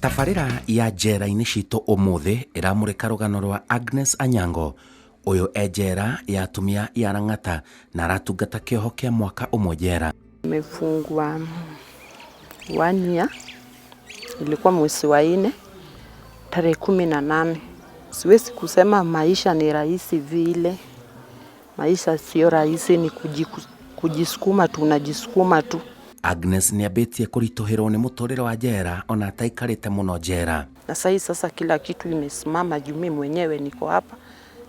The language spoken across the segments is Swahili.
Tabarĩra ya njera-inĩ citũ ũmũthĩ ĩramũrĩka rũgano rwa Agnes Anyango. Ũyũ e njera ya atumia ya Lang'ata na aratungata kĩoho kĩa mwaka ũmwe njera. Nimefungwa one year, ilikuwa mwezi wa 4 tarehe 18. Siwezi kusema maisha ni rahisi vile, maisha sio rahisi, ni kujisukuma tu, unajisukuma tu. Agnes nĩambĩtie kũritũhĩrwo nĩ mũtũrĩre wa njera ona ataikarĩte mũno njera. Na sahii sasa kila kitu imesimama juu mimi mwenyewe niko hapa,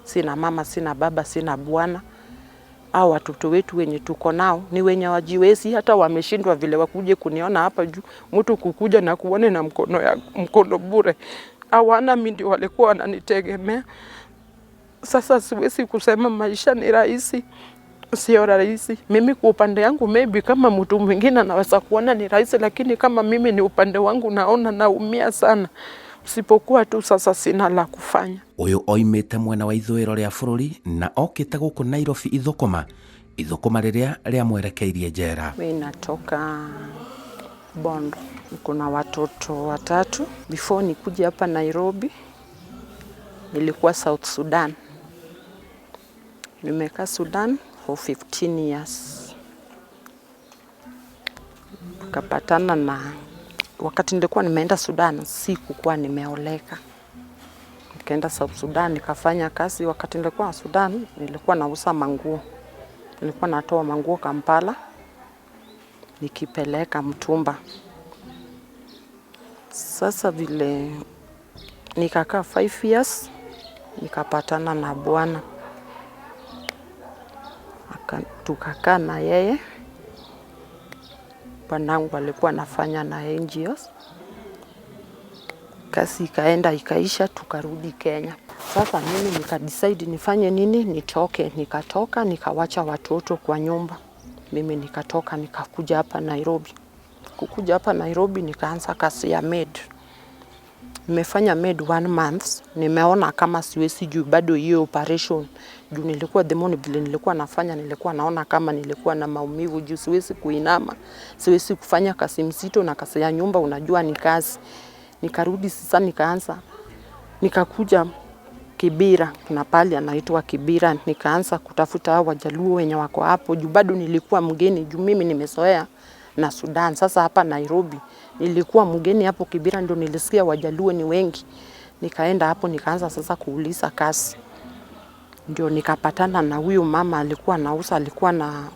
sina mama, sina baba, sina bwana. Hao watoto wetu wenye tuko nao ni wenye wajiwezi, hata wameshindwa vile wakuje kuniona hapa juu. Mtu kukuja na kuone na mkono ya mkono bure, hawana. Mimi ndio walikuwa wananitegemea. Sasa siwezi kusema maisha ni rahisi, sio rahisi. Mimi kwa upande yangu, maybe kama mtu mwingine anaweza kuona ni rahisi, lakini kama mimi ni upande wangu naona naumia sana, sipokuwa tu sasa sina la kufanya. Ũyũ oimĩte mwena wa ithũĩro rĩa bũrũri na okĩte gũkũ Nairobi ithũkũma ithũkũma rĩrĩa rĩamwerekeirie njera. Mi natoka Bondo, niko na watoto watatu. Before nikuje hapa Nairobi, nilikuwa South Sudan. Nimekaa Sudan for 15 years. Tukapatana na wakati nilikuwa nimeenda Sudan, sikukuwa nimeoleka. Nikaenda South Sudan nikafanya kazi. Wakati nilikuwa Sudan, nilikuwa nauza manguo, nilikuwa natoa manguo Kampala nikipeleka mtumba. Sasa vile nikakaa 5 years, nikapatana na bwana, tukakaa na yeye. Bwanangu alikuwa anafanya na NGOs. Kazi ikaenda ikaisha, tukarudi Kenya. Sasa mimi nikadecide nifanye nini, nitoke. Nikatoka nikawacha watoto kwa nyumba. Mimi nikatoka nikakuja hapa Nairobi. Kukuja hapa Nairobi nikaanza kazi ya maid. Nimefanya maid one month, nimeona kama siwezi juu bado hiyo operation. Juu nilikuwa the moment vile nilikuwa nafanya, nilikuwa naona kama nilikuwa na maumivu juu siwezi kuinama, siwezi kufanya kazi mzito na kazi ya nyumba unajua ni kazi. Nikarudi sasa nikaanza, nikakuja Kibira, kuna pali anaitwa Kibira, nikaanza kutafuta hao Wajaluo wenye wako hapo juu bado nilikuwa mgeni juu mimi nimezoea na Sudan. Sasa hapa Nairobi nilikuwa mgeni hapo Kibira, ndio nilisikia Wajaluo ni wengi. Nikaenda hapo nikaanza sasa kuuliza kazi, ndio nikapatana na huyu mama alikuwa anauza, alikuwa na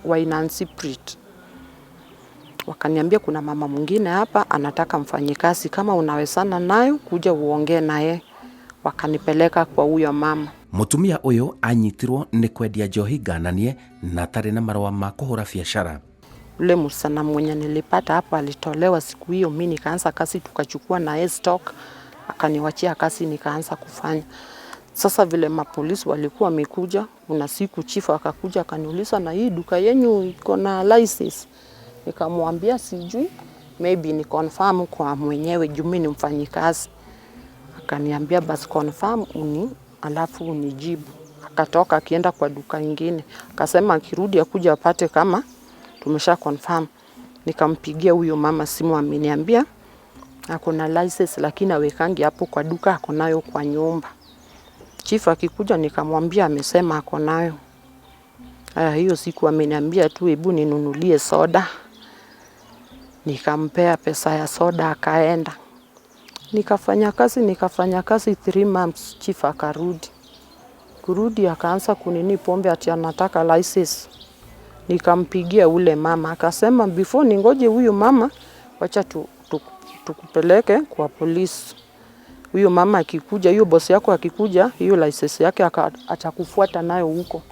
wine and spirit. Wakaniambia kuna mama mwingine hapa anataka mfanyikazi, kama unawezana nayo kuja uongee naye. Wakanipeleka kwa huyo mama. Mũtumia ũyũ anyitirwo nĩ kwendia njohi ngananie na atarĩ na marũa ma kũhũra biacara. Ule msichana mwenye nilipata hapo alitolewa siku hiyo, mi nikaanza kazi, tukachukua na yeye stock, akaniwachia kazi nikaanza kufanya. Sasa vile mapolisi walikuwa wamekuja, kuna siku chifu akakuja akaniuliza, na hii duka yenyu iko na license? Nikamwambia sijui, maybe ni confirm kwa mwenyewe juu mimi ni mfanyikazi. Akaniambia basi confirm uni, alafu unijibu. Akatoka akienda kwa duka ingine, akasema akirudi akuja apate kama tumesha confirm. Nikampigia huyo mama simu, ameniambia ako na license lakini awekangi hapo kwa duka, ako nayo kwa nyumba. Chief akikuja nikamwambia amesema ako nayo. Aya, hiyo siku ameniambia tu hebu ninunulie soda. Nikampea pesa ya soda akaenda. Nikafanya kazi 3 months, chief akarudi. Kurudi akaanza kunini pombe ati anataka license. Nikampigia ule mama akasema before ningoje huyu mama, wacha tu, tu, tukupeleke kwa polisi. Huyo mama akikuja, hiyo bosi yako akikuja, hiyo license yake atakufuata nayo huko.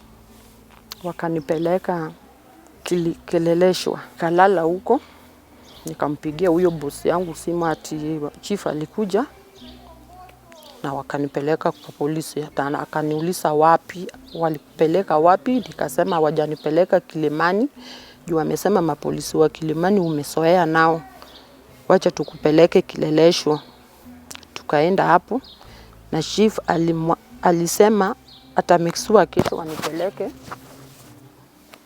Wakanipeleka Kileleshwa, kalala huko. Nikampigia huyo bosi yangu simu ati chief alikuja na wakanipeleka kwa polisi. Hata akaniuliza wapi, walikupeleka wapi? Nikasema hawajanipeleka Kilimani, juu wamesema mapolisi wa Kilimani umezoea nao, wacha tukupeleke Kileleshwa. Tukaenda hapo na chief alisema ata make sure kesho wanipeleke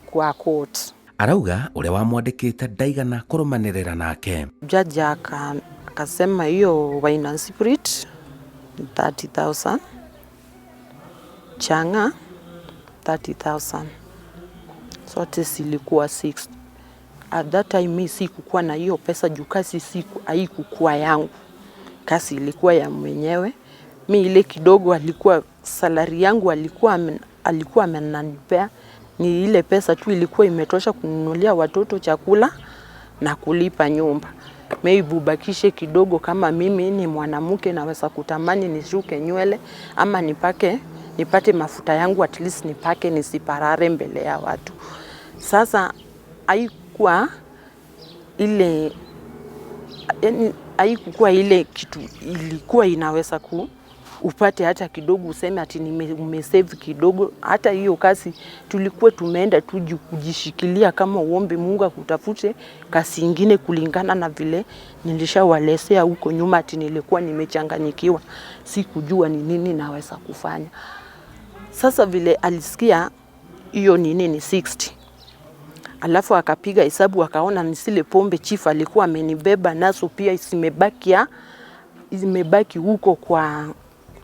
kwa court. Arauga ũrĩa wamwandĩkĩte ndaigana kũrũmanĩrĩra nake. Jaji Akasema hiyo wine and spirit ni 30,000, chang'aa 30,000, zote zilikuwa 6. At that time mi sikukuwa na hiyo pesa juu kazi siku haikukuwa yangu, kazi ilikuwa ya mwenyewe. Mi ile kidogo alikuwa salary yangu alikuwa amenanipea ni ile pesa tu ilikuwa imetosha kununulia watoto chakula na kulipa nyumba. Maybe ubakishe kidogo, kama mimi ni mwanamke naweza kutamani nishuke nywele ama nipate mafuta yangu at least nipake nisiparare mbele ya watu. Sasa haikuwa ile, yani haikukuwa ile kitu ilikuwa inaweza ku upate hata kidogo useme ati umesave kidogo. Hata hiyo kazi tulikuwa tumeenda tu kujishikilia kama uombe Mungu akutafute kazi ingine kulingana na vile nilishawalesea huko nyuma, ati nilikuwa nimechanganyikiwa, sikujua ni nini naweza kufanya. Sasa vile alisikia hiyo nini ni 60, alafu akapiga hesabu akaona ni zile pombe chief alikuwa amenibeba nazo pia zimebaki huko kwa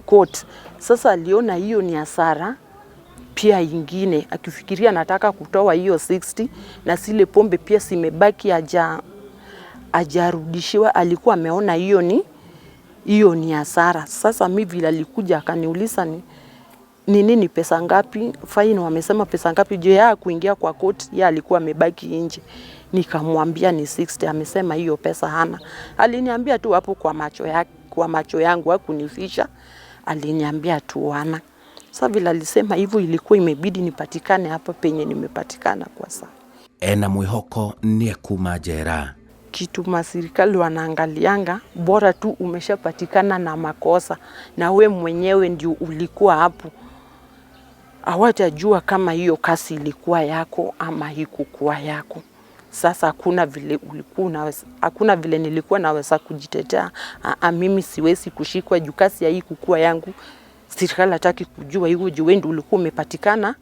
court. Sasa aliona hiyo ni hasara pia ingine, akifikiria nataka kutoa hiyo 60 na zile pombe pia zimebaki hajarudishiwa, alikuwa ameona hiyo ni hasara. Sasa mi vile alikuja akaniuliza ni nini pesa ngapi fine, wamesema pesa ngapi juu ya kuingia kwa court, yeye alikuwa amebaki nje. Nikamwambia ni 60, amesema hiyo pesa hana. Aliniambia tu hapo kwa macho yake, kwa macho yangu hakunificha, aliniambia tu hana. Sasa vile alisema hivyo, ilikuwa imebidi nipatikane hapa penye nimepatikana kwa sasa. Ena mwĩhoko nĩ ekuma njera. Kitu maserikali wanaangalianga, bora tu umeshapatikana na makosa na we mwenyewe ndio ulikuwa hapo, hawatajua kama hiyo kazi ilikuwa yako ama haikukuwa yako. Sasa hakuna vile ulikuwa unaweza, hakuna vile nilikuwa naweza kujitetea. Aa, mimi siwezi kushikwa juu kazi haikukuwa yangu. Serikali hataki kujua hivyo juu wewe ndio ulikuwa umepatikana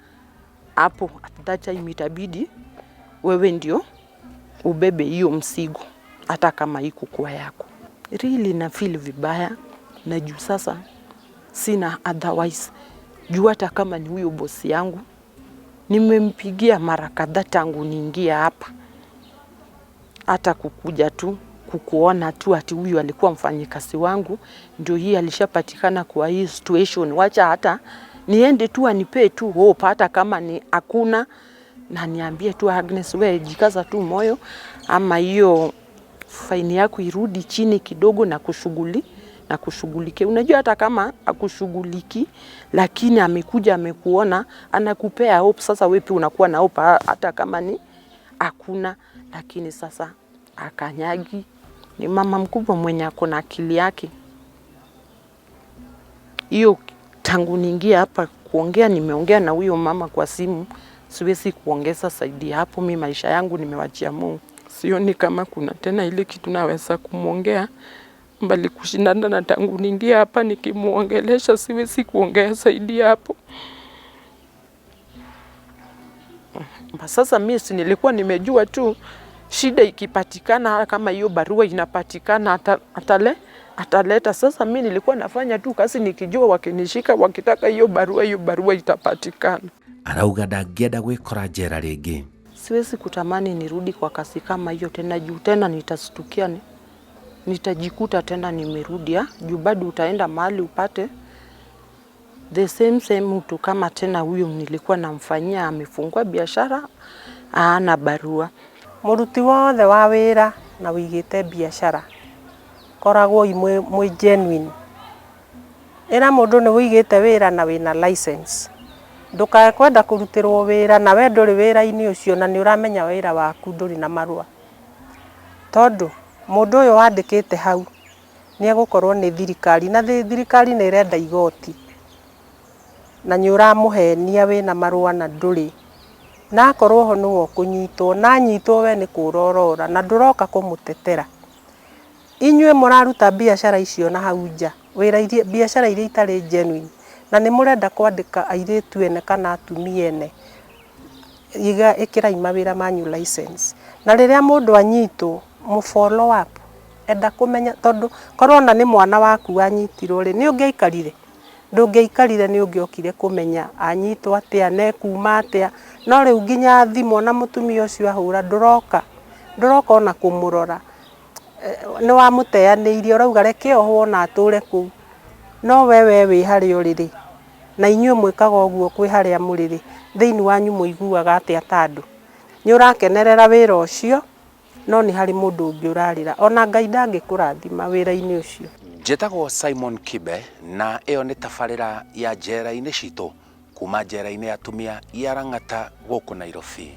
hapo. At that time itabidi wewe ndio ubebe hiyo mzigo hata kama haikukuwa yako. Really na feel vibaya na juu sasa sina otherwise. Juu hata kama ni huyo bosi yangu nimempigia mara kadhaa tangu niingie hapa, hata kukuja tu kukuona tu ati huyu alikuwa mfanyikazi wangu, ndio hii alishapatikana kwa hii situation, wacha hata niende tu anipee tu hope, hata kama ni hakuna, na niambie tu Agnes, we jikaza tu moyo, ama hiyo faini yako irudi chini kidogo na kushughulikia. Unajua hata kama akushughuliki, lakini amekuja amekuona, anakupea hope. Sasa wewe pia unakuwa na hope hata kama ni hakuna, lakini sasa akanyagi. Ni mama mkubwa mwenye ako na akili yake. Hiyo tangu niingie hapa kuongea, nimeongea na huyo mama kwa simu, siwezi kuongeza zaidi hapo. Mi maisha yangu nimewachia Mungu, sioni kama kuna tena ile kitu naweza kumwongea mbali kushindana na tangu niingie hapa nikimuongelesha, siwezi kuongea zaidi hapo. Sasa mi si nilikuwa nimejua tu shida ikipatikana, kama hiyo barua inapatikana ataleta. Sasa mi nilikuwa nafanya tu kazi nikijua wakinishika wakitaka hiyo barua itapatikana. Arauga ndangĩenda gwĩkora njera rĩngĩ. Siwezi kutamani nirudi kwa kazi kama hiyo tena, juu tena nitastukia nitajikuta tena nimerudi, juu bado utaenda mahali upate the same same mtu kama tena huyo nilikuwa namfanyia amefungua biashara ana barua. Mũruti wothe wa wĩra na wĩigĩte biacara koragwo mwĩ genuine. Ĩra mũndũ nĩ wĩigĩte wĩra na wĩna license. Ndũkae kwenda kũrutĩrwo wĩra na we ndũrĩ wĩra-inĩ ũcio na nĩ ũramenya wĩra waku ndũrĩ na marũa. Tondũ mũndũ ũyũ wandĩkĩte hau nĩ egũkorwo nĩ thirikari na thirikari nĩ ĩrenda igoti na nĩ ũramũhenia wĩna marũa na ndũrĩ. Na akorwo ho nĩwe ũkũnyitwo na anyitwo we nĩ kũra ũrora na ndũroka kũmũtetera. Inyuĩ mũraruta biacara icio na hau nja wĩra biacara iria itarĩ genuine na nĩ mũrenda kwandĩka airĩtu ene kana atumia ene, ĩkĩrai mawĩra manyu license. Na rĩrĩa mũndũ anyitwo mũ follow up. Enda kũmenya tondũ korwo ona nĩ mwana waku wanyitirwo rĩ, nĩ ũngĩaikarire? Ndũngĩaikarire, nĩ ũngĩokire kũmenya anyitwo atĩa na ekuma atĩa. No rĩu nginya thimũ ona mũtumia ũcio ahũra ndũroka, ndũroka ona kũmũrora. Nĩ wamũteanĩirie ũrauga reke ohwo ona atũre kũu. No we we wĩ harĩa ũrĩ rĩ, na inyuĩ mwĩkaga ũguo kwĩ harĩa mũrĩ rĩ, thĩinĩ wanyu mũiguaga atĩa ta andũ? Nĩ ũrakenerera wĩra ũcio, no nĩ harĩ mũndũ ũngĩ ũrarĩra. Ona Ngai ndangĩkũrathima wĩra-inĩ ũcio. Njĩtagwo Simon Kibe na ĩyo nĩ tabarĩra ya njera-inĩ citũ kuma njera-inĩ ya atumia ya Lang'ata gũkũ Nairobi.